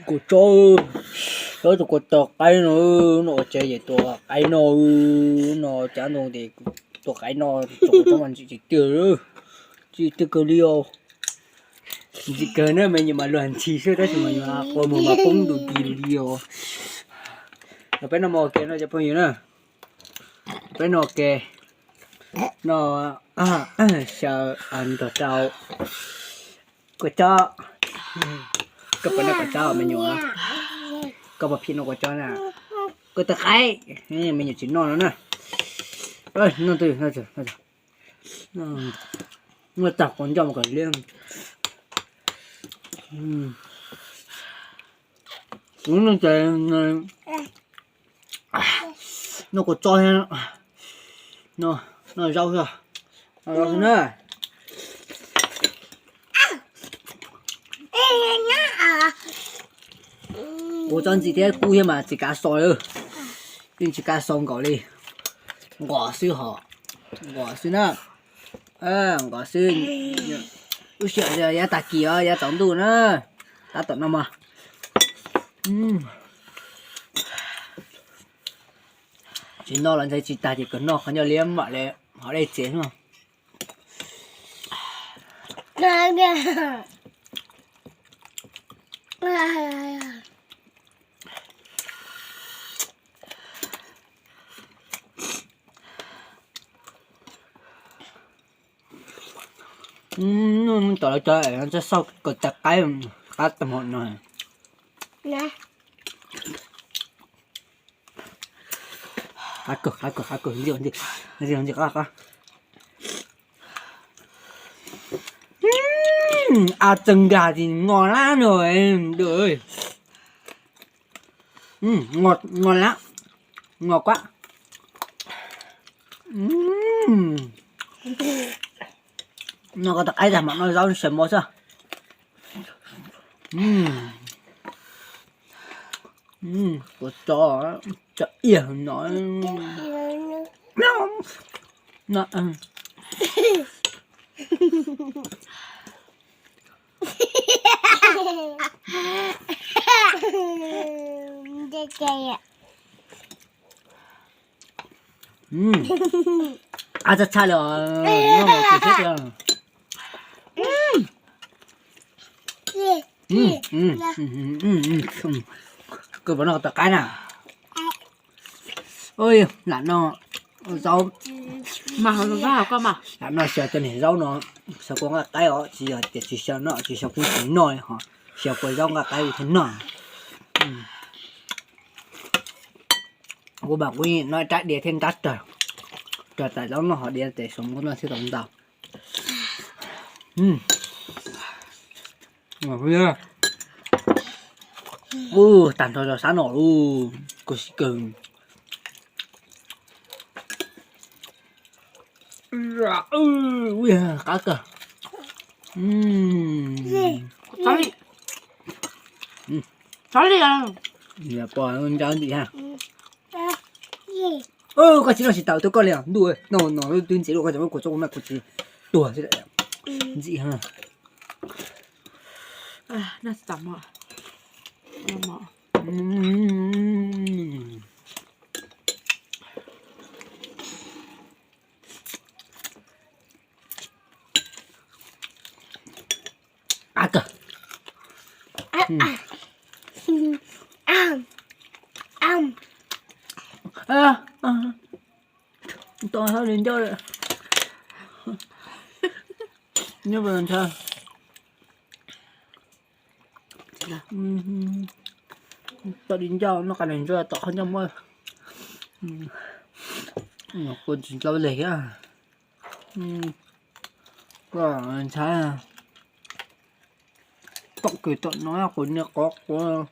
Kuv tsob, tsob tus kuv tua qaib no, no ua tsev ces tua qaib no, no cov ntoo ces tua qaib no, tsob mas ntxim tiag, ntxim tiag kawg li os. Ntxim kawg na, me nyuam mas luag ntxhi xwb tab sis mas nyuam qhuav mus mas poob ntu di li os. Los peb noj mov ua ke no cov phooj ywg na. Peb noj ua ke, noj xyaw nrog rau kua txob. Koj puas noj kua txob me nyuam? Koj puas phim noj kua txob na? Koj tus qaib, me nyuam tsis noj no na. Noj twg, noj tag quav ncauj mas kom liab. Kuv noj ces noj kua txob thiab, noj zaub xwb, noj zaub xwb na. Kuv txob ntxim thiab kub thiab mas tsis kav xaus, yeej tsis kav xaus nkaus li. Nqos xwb hos, nqos xwb na. Nqos xwb. Lub sij hawm yav tag kis os, yav tsaus ntuj na, tab tom noj mov. Tsis noj los ntshai tsis tag ces kawg noj qhov ncauj liab mam li hov dej txias xwb. Tom lawv cov es xauj kaus tais qaib, qab tag hmo no. Qab kawg, qab kawg, qab kawg, ntxim, ntxim, ntxim qab qab. A txawg nkag tsis ngo lab no. Ngo lab, ngo quab. Noj koj tus qaib tag mam noj zaub sawv mov xwb. Kuv tso, tso iag no. Qab tshaj tshaj li os, noj mov kub thiab tiag. Koj puas noj tom qaib na? Lam noj zaub, lam noj xyaw cov niag zaub no, xyaw kua nqaij qaib os, tsis yog tias tsis xyaw no, tsis xyaw kuj tsis noj li hos, xyaw kua zaub nqaij qaib ua thiaj noj. Kuv mas kuv noj rab diav thiab nrab rawg, rawg tas zaub noj hos diav tes saum muab noj thiab tau ntau. Ub, tag nrho rau sab no lauj, khuv xim kawg. Ub, qab kawg. Txhob li, txhob li. Pom ntsa ntxim ha. Koj tsis noj tsis tau tuaj koj li os ntuj, no no twb ntxiv lawm koj tseem muab kuv txob kuv noj kuv tsis tuag xwb. Ntxim ha. Qab kawg. Tau hauj lwm ncauj lawm. Nyob ntshai. Tau di ncauj noj qab ntsoj tom qhov ncauj muab. Kuv tsis dlau leg thiab. Koj ntshai. Tom kws tom no kuv niag qov quav.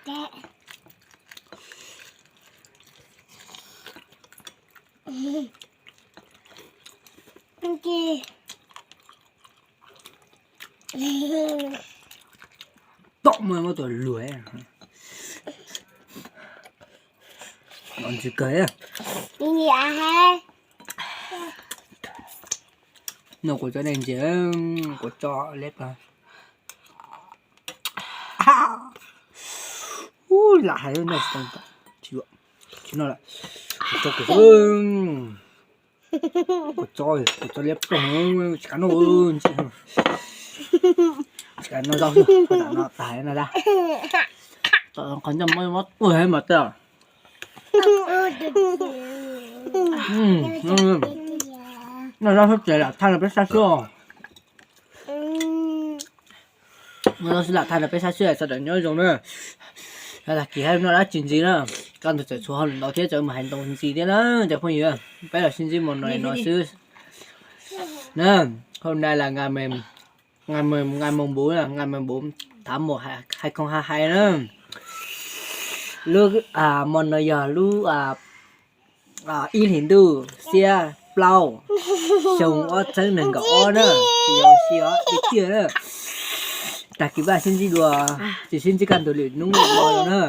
Tom muaj muab tus luag. Ntsis kawg. No kuv tso dej ntsis, kuv tso leb. Lam hais no, tsis no lawm. Kuv tso, kuv tso, kuv tso liab ploog, tsis kav noj, tsis kav noj zaub, no tas no da. Tom qhov ncauj mob mob tuag mas tas. Noj zaub xwb ces lam thaij rau peb saib xwb. Noj zaub xwb lam thaij rau peb saib xwb, sawv daws nyob zoo na. Tag kis hais noj dab tsi ntxiv na, kaj ntug txawm tshuav hauj lwm ntau thiab txawm mus hais ntau ntxiv thiab na cov phooj ywg. Peb los sib ntsib mus no li no xwb na. Hôm nay là ngày mùng, ngày mùng, ngày mùng bốn, ngày mùng bốn tháng một hai không hai hai na. Lub, hmo no yog lub ib hlis ntuj xiab plaub, xyoo ob txhiab nees nkaum ob na, tsis yog xyoo tiag tiag na. Tag kis vaj sib ntsib dua, tsis sib ntsib kaj ntug lwm hnub no na.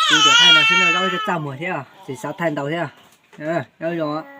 Kuv tsuas thaij no xwb, noj zaub txaj muag thiab, tsis xav thaij ntau thiab. Nyob zoo.